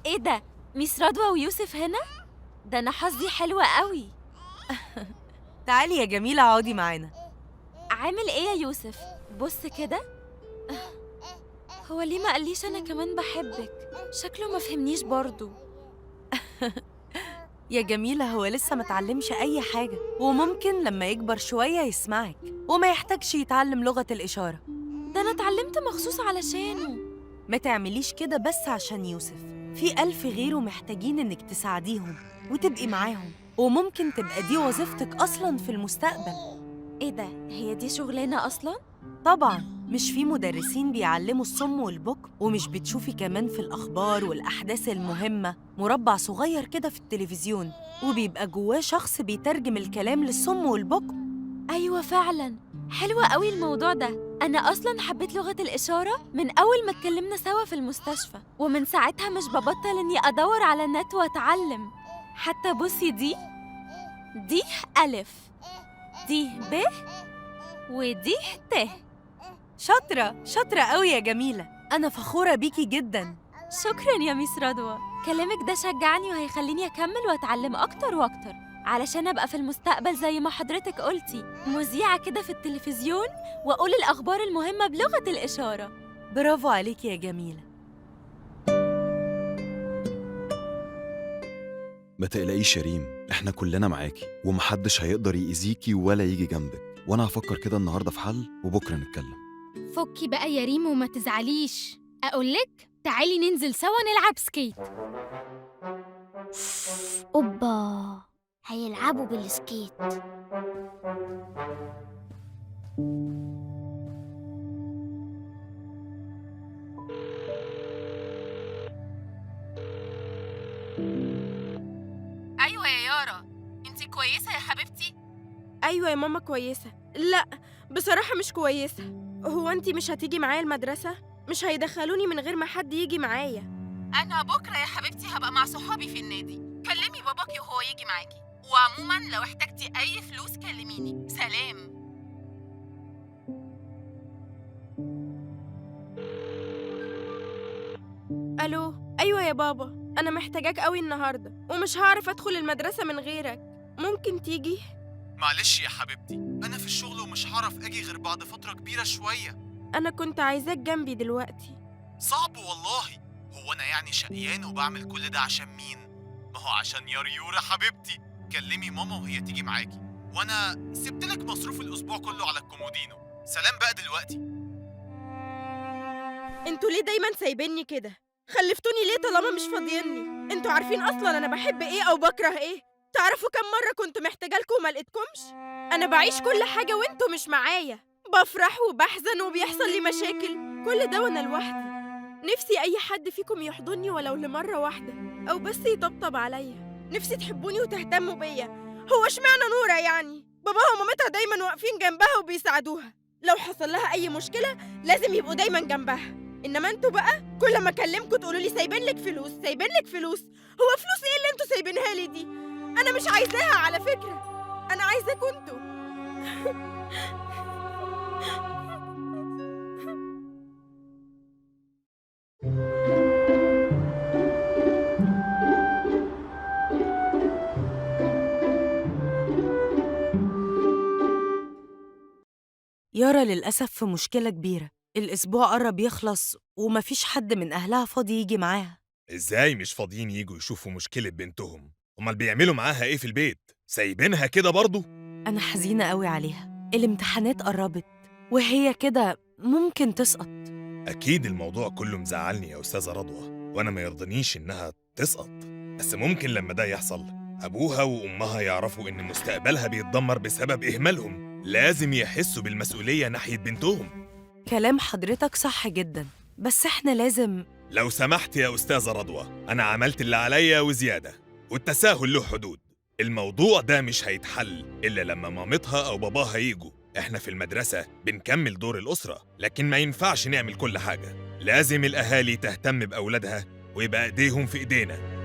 ايه ده؟ ميس رضوى ويوسف هنا؟ ده انا حظي حلوة قوي. تعالي يا جميلة اقعدي معانا. عامل ايه يا يوسف؟ بص كده، هو ليه ما قاليش انا كمان بحبك؟ شكله ما فهمنيش برضو. يا جميلة هو لسه ما اتعلمش أي حاجة، وممكن لما يكبر شوية يسمعك وما يحتاجش يتعلم لغة الإشارة. ده أنا اتعلمت مخصوص علشانه. ما تعمليش كده بس عشان يوسف، في 1000 غيره محتاجين إنك تساعديهم وتبقي معاهم، وممكن تبقى دي وظيفتك أصلاً في المستقبل. إيه ده؟ هي دي شغلانة أصلاً؟ طبعاً، مش في مدرسين بيعلموا الصم والبكم؟ ومش بتشوفي كمان في الأخبار والأحداث المهمة مربع صغير كده في التلفزيون وبيبقى جواه شخص بيترجم الكلام للصم والبكم؟ أيوة فعلاً، حلوة قوي الموضوع ده. أنا أصلاً حبيت لغة الإشارة من أول ما اتكلمنا سوا في المستشفى، ومن ساعتها مش ببطل إني أدور على النت وأتعلم. حتى بصي، دي ألف، دي ب، ودي ت. شاطرة شاطرة قوي يا جميلة، أنا فخورة بيكي جداً. شكراً يا ميس رضوى، كلامك ده شجعني وهيخليني أكمل وأتعلم أكتر وأكتر علشان أبقى في المستقبل زي ما حضرتك قلتي مذيعة كده في التلفزيون وأقول الأخبار المهمة بلغة الإشارة. برافو عليكي يا جميلة. ما تقلقيش يا ريم، احنا كلنا معاكي ومحدش هيقدر يأذيكي ولا يجي جنبك، وأنا هفكر كده النهاردة في حل وبكرة نتكلم. فكي بقى يا ريم وما تزعليش، أقولك تعالي ننزل سوا نلعب skate. أوبا، هيلعبوا بال skate. أيوة يا يارا، انتي كويسة يا حبيبتي؟ أيوة يا ماما كويسة. لا بصراحة مش كويسة. هو انتي مش هتيجي معايا المدرسة؟ مش هيدخلوني من غير ما حد يجي معايا. أنا بكرة يا حبيبتي هبقى مع صحابي في النادي، كلمي باباكي وهو يجي معاكي، وعموما لو احتجتي أي فلوس كلميني. سلام. ألو، أيوة يا بابا، أنا محتاجاك قوي النهاردة ومش هعرف أدخل المدرسة من غيرك، ممكن تيجي؟ معلش يا حبيبتي، أنا في الشغل ومش هعرف أجي غير بعد فترة كبيرة شوية. أنا كنت عايزاك جنبي دلوقتي. صعب والله، هو أنا يعني شقيان وبعمل كل ده عشان مين؟ ما هو عشان ياريورا حبيبتي. كلمي ماما وهي تيجي معاكي، وأنا سبتلك مصروف الأسبوع كله على الكومودينو. سلام بقى دلوقتي. انتوا ليه دايما سايبيني كده؟ خلفتوني ليه طالما مش فاضيني؟ انتوا عارفين أصلا أنا بحب إيه أو بكره إيه؟ تعرفوا كم مرة كنت محتاجة لكم وما لقيتكمش؟ أنا بعيش كل حاجة وانتوا مش معايا، بفرح وبحزن وبيحصل لي مشاكل، كل ده وأنا لوحدي. نفسي أي حد فيكم يحضني ولو لمرة واحدة، أو بس يطبطب عليا. نفسي تحبوني وتهتموا بيا. هو اشمعنى نورة يعني؟ باباها ومامتها دايما واقفين جنبها وبيساعدوها، لو حصل لها أي مشكلة لازم يبقوا دايما جنبها. إنما انتوا بقى كل ما أكلمكم تقولوا لي سايبين لك فلوس، سايبين لك فلوس. هو فلوس إيه اللي انتوا سايبينها لي دي؟ أنا مش عايزاها على فكرة، أنا عايزاكوا انتوا. يارا للأسف في مشكلة كبيرة، الأسبوع قرب يخلص ومفيش حد من أهلها فاضي يجي معاها. إزاي مش فاضيين يجوا يشوفوا مشكلة بنتهم؟ أمال بيعملوا معاها إيه في البيت؟ سايبينها كده برضو؟ أنا حزينة قوي عليها، الامتحانات قربت وهي كده ممكن تسقط. أكيد الموضوع كله مزعلني يا أستاذة رضوى، وأنا ما يرضنيش إنها تسقط، بس ممكن لما ده يحصل أبوها وأمها يعرفوا إن مستقبلها بيتدمر بسبب إهمالهم. لازم يحسوا بالمسؤولية ناحية بنتهم. كلام حضرتك صح جدا، بس إحنا لازم. لو سمحت يا أستاذة رضوى، أنا عملت اللي عليا وزيادة، والتساهل له حدود. الموضوع ده مش هيتحل إلا لما مامتها أو باباها يجوا. إحنا في المدرسة بنكمل دور الأسرة، لكن ما ينفعش نعمل كل حاجة. لازم الأهالي تهتم بأولادها ويبقى إيديهم في إيدينا.